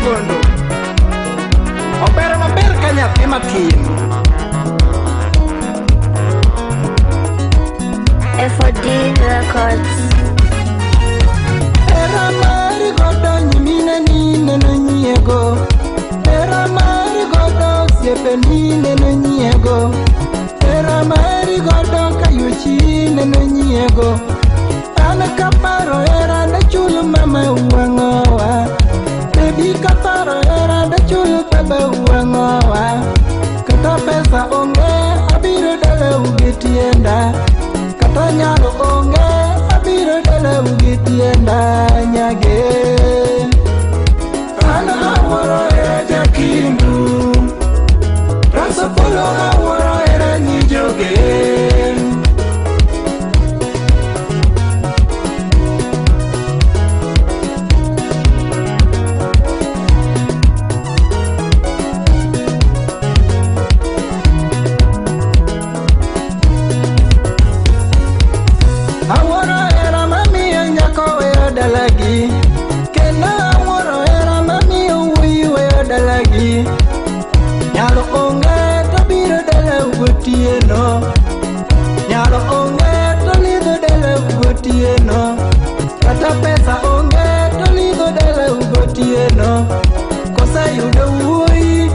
Jagondo. Ober maber ka nyathi matin. FOD Records. Hera mari godo nyimine ni neno nyiego. Hera mari godo osiepe ni neno nyiego. Hera mari godo kayuochi neno nyiego. An kaparo hera dachul mama wang'owa. Baby kaparo hera dachul baba wang'owa. Kata pesa onge abiro dalau gi tienda. Kata nyalo onge abiro dalau gi tienda nyage. An awuoro hera jakindu. Rasopolo awuoro hera nyi joge. Awuoro hera mamiyo nyako weyo dalagi. Kendo awuoro hera mamiyo wuoyi weyo dalagi. Nyalo onge to biro dalau gotieno. Nyalo onge to lidho dalau gotieno. Kata pesa onge to lidho dalau gotieno. Koseyudo wuoyi,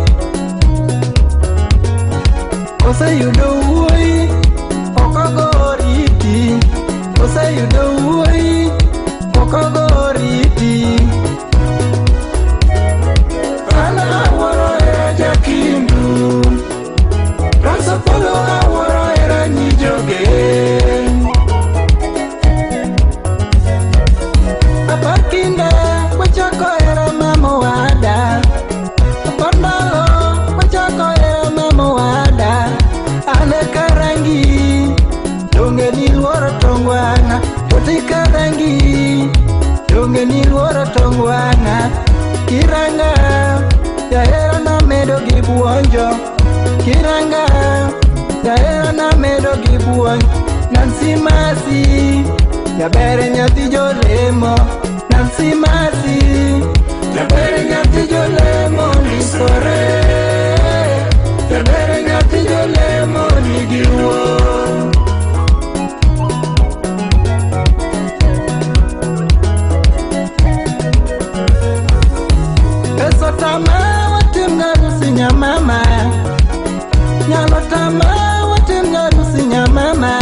koseyudo wuoyi, ok ogo oriti. Koseyudo wuoyi, ok ogo oriti. An awuoro hera jakindu. Rasopolo awuoro hera nyi joge. Apar kinde wachako hera mama owada. Apar ndalo wachako hera mama owada. An karangi donge niluoro tong wang'a. Poti karangi donge niluoro tong wang'a. Kiranga jahera namedo gi buonjo. Kiranga jahera namedo gi buonjo. Nancy Masi jaber nyathi jolemo. Nancy Masi jaber nyathi jolemo ndisore. Jaber nyathi jolemo nigi wuon. Pesa tama watim garusi nyamama. Nyalo tama watim garusi nyamama.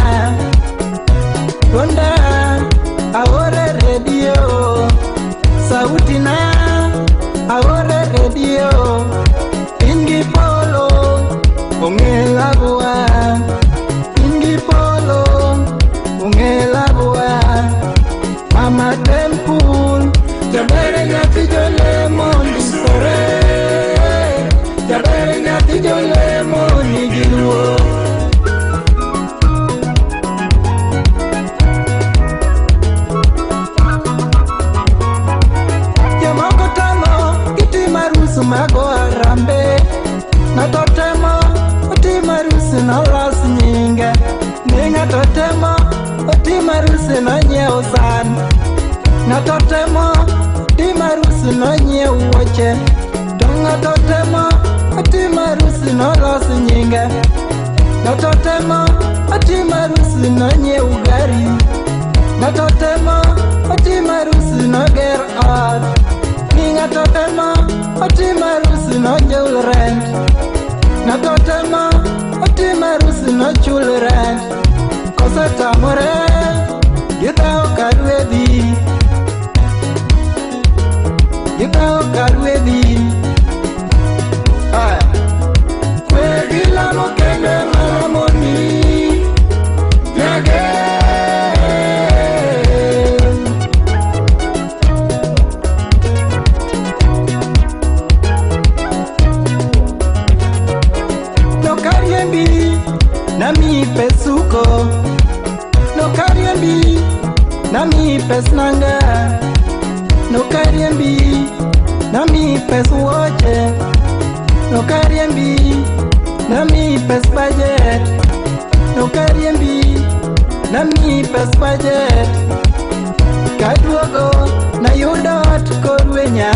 Gonda aore redio. Sauti na aore redio. Ingi polo ong'e lagwa. Ingi polo ong'e lagwa. Mama Temple jaber nyathi jolemo ndisore. Jaber nyathi jolemo nigi luor. Jomoko temo gitimo arus mago arambe. Ng'ato temo otimo arus nolos nyinge. Ni ng'ato temo otimo arus nonyiew san. Ng'ato temo otimo arus nonyiew wuoche. To ng'ato temo otimo arus nolos nyinge. Ng'ato temo otimo arus nonyiew gari. Ng'ato temo otimo arus noger ot. Ni ng'ato temo otimo arus nochul rent. Ng'ato temo otimo arus nochul rent. Kosetamore gidhawo ka rwedhi. Gidhawo ka rwedhi. Aya. Kwe gi lamo kende maramoni. Nyage. Nokariembi nami pesuko. Nokariembi nami pes nanga. Nokariembi nami pes wuoche. Nokariembi nami pes budget. Nokariembi nami pes budget. Kaduogo nayudo ot korwenya.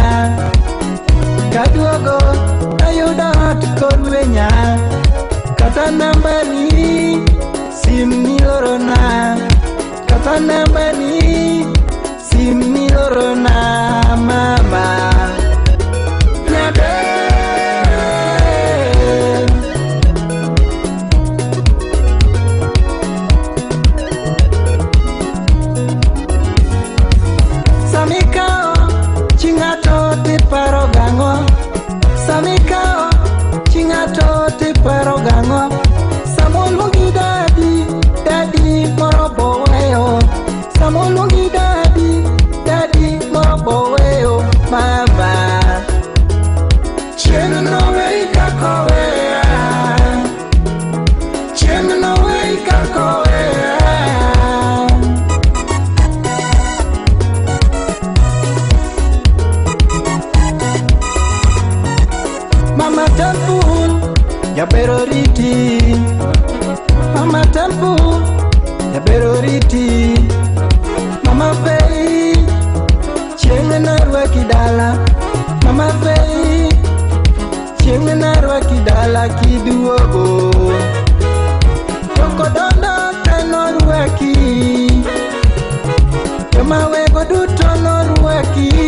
Naduogo ayudo ot korwenya. Kata nambani sim nilorona. Kata nambani sim nilorona mama. Nyaber. Samikao chi ng'ato tiparo gang'o? Samikao chi ng'ato tiparo gang'o? Samoluongi dadi, dadi moro boweyo. Samoluongi dadi, dadi moro boweyo mama. Chieng' noweyi kakoweya. Chieng' noweyi kakoweya. Mama Temple, jabero riti. Mama Temple, jabero riti. Mama Fei, chieng' narwaki dala. Mama Fei, chieng' narwaki dala kiduogo. Jokodondo te norwaki. Joma wego duto norwaki.